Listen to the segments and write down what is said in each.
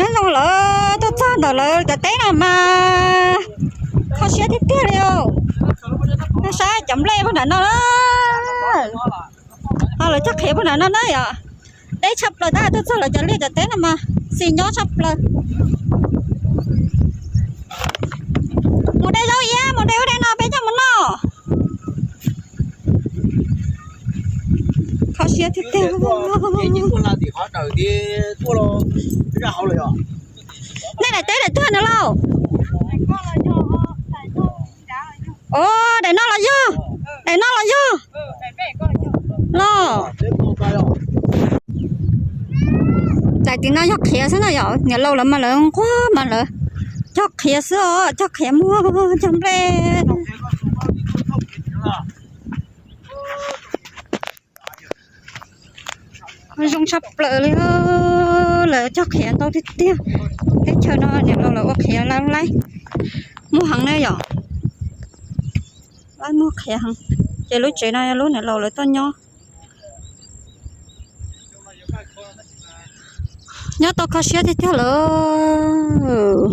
Nyob zoo lawv tuaj txog ntawm lawv cov teb no mas kho siab tiag tiag li os. Nej saib cov nplej puag nram no na. Ho lawv cog qhiav puag nram no na yom. Deb tshaj plaws tab tuaj txog lawv cov liaj cov teb no mas xis nyob tshaj plaws. Mus de zaub iab, mus de ub de no peb coj mus noj. Kho siab tiag tiag. Nej daim teb daim tuag no lauj? Os, daim no los yog, daim no los yog los. Daim tim no yog qhiav xwb no yom, niam laus lawv mas lawv nquag mas lawv cog qhiav xwb os, cog qhiav muag cog nplej. Zoo tshaj plaws li, lawv cog qhiav ntau tiag tiag. Teb chaws no niam laus lawv ua qhiav lawv laib muag heev na yom. Laib muag qhiav heev. Ces lub tsev no yog lub niam laus lawv tuaj nyob. Nyob tau kho siab tiag tiag lawm.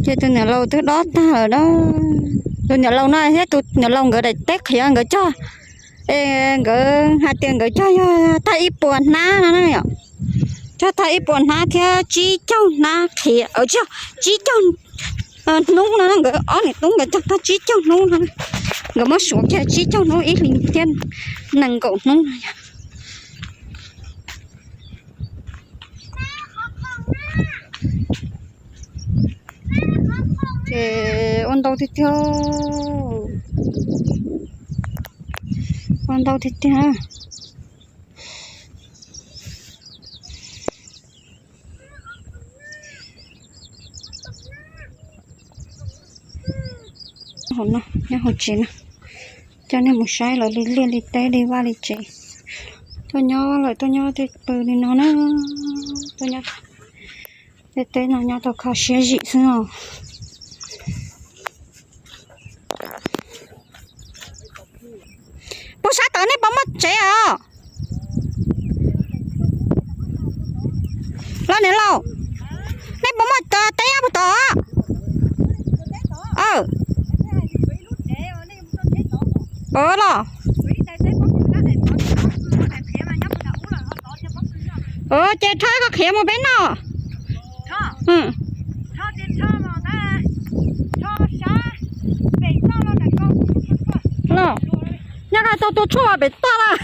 Ces tus niam laus twb dob tag lawm na. Tus niam laus no thiab tus niam laus nkawd daim teb qhiav nkawd cog, es nkawd hais tias nkawd cog yog tag ib puas hnab no na yom. Cog tag ib puas hnab thiab tsib caug hnab qhiav, tsis yog, tsib caug hnub no, nkawd ob niam tub nkawd cog tag tsib caug hnub no. Nkawd muab suav kiag tsib caug hnub ib hlis thiab nees nkaum hnub no yom. Ces ua ntau tiag tiag, ua ntau tiag tiag. Hauv no, nyob hauv tsev no, coj nej mus saib lawv li liaj li teb li vaj li tsev. Tuaj nyob lawm tuaj nyob tej pw li no na, tuaj nyob tej teb no nyob tau kho siab zim xwb os. Puag sab tod nej puas muaj tsev os? Los niam laus, nej puas muaj teb nyob puag tod? Los. Ces rho koj qhiav mus peb noj. Los, nyob qhov tau tua tshuaj pem toj lawm.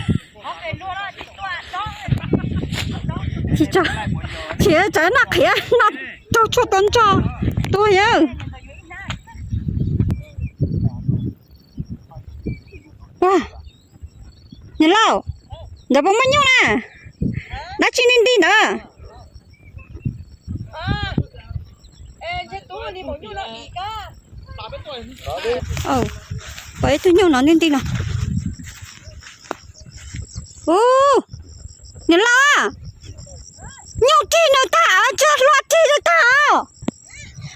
Tsis txawm noj qhiav no, raug tshuaj tua ntsog tua yawg. Niam laus, ntawd puas muaj nyuj na? Dab tsi nti nti ntawd? Pom ib tug nyuj no nti nti no. Ub, niam laus, nyuj rig nws tag, tsis hlua rig nws tag.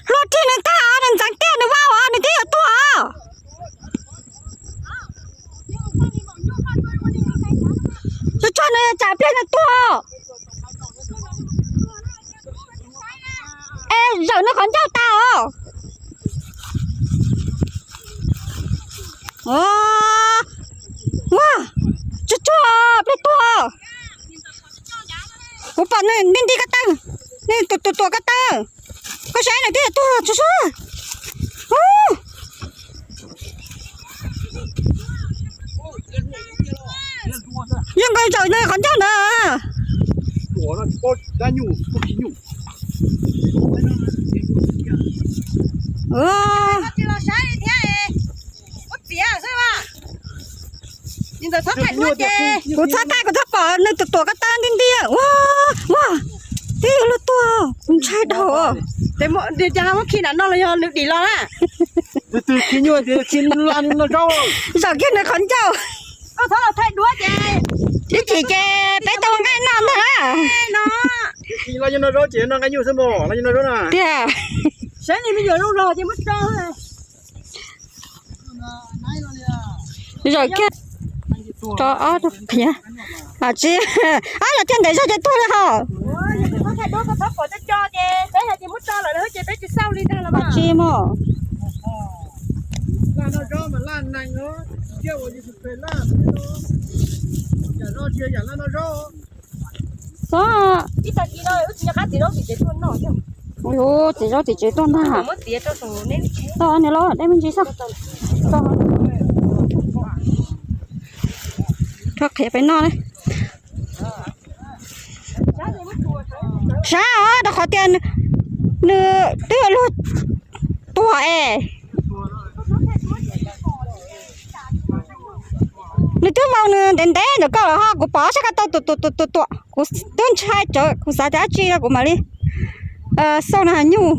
Hlua rig nws tag, nws ntxeev tiag nws vau os, nws twb yuav tuag os. Tsuag tsuag nws tsam pliag nws tuag. Es zawm nws qhov ncauj tas os. Ua, tsuag tsuag pliag tuag. Kuv pom nws nti nti ko taw, nws tuam tuam tuam ko taw. Koj saib nws twb yuav tuag tsuag tsuag. Yog nkaus zawm nws qhov ncauj ntawd. Kuv txhob thaij, kuv txhob pom nws tuam tuam ko taw nti nti. Ua, ua, twb yuav luag tuag, kuv ntshai dhau. Muab khi nram no los yog nws dim los na. Zawm kiag nws qhov ncauj. Ib chim ces peb tau nqaij noj ntag. Tiag. Zawm kiag. Tso ob tug qhiav. Tsis, ob los thiaj ntev zog ces tuag li hos. Dua koj txhob pom cov co ces peb hais tias muab tso lawm na ces peb tsis xauj li ntag los mas. Tsis mus. Xwb. Ib tag kis no wb tsis nco qab txiv zaub txiv tsev tuaj noj thiab. Ui, txiv zaub txiv tsev tuaj ntag. Muab txiav rau saum neb tsis tau nws los dej me ntsis xwb. Rho qhiav pem no na. Sab os, rau qhov tias nws twb luag tuag es. Nws twb vau nws ntev ntev ntawm koj lawm ho kuv pom sab ko taw tuam tuam tuam tuam tuam, kuv twb ntshai tsawv, kuv xav tias dab tsi no kuv mam li xauj no nyuj.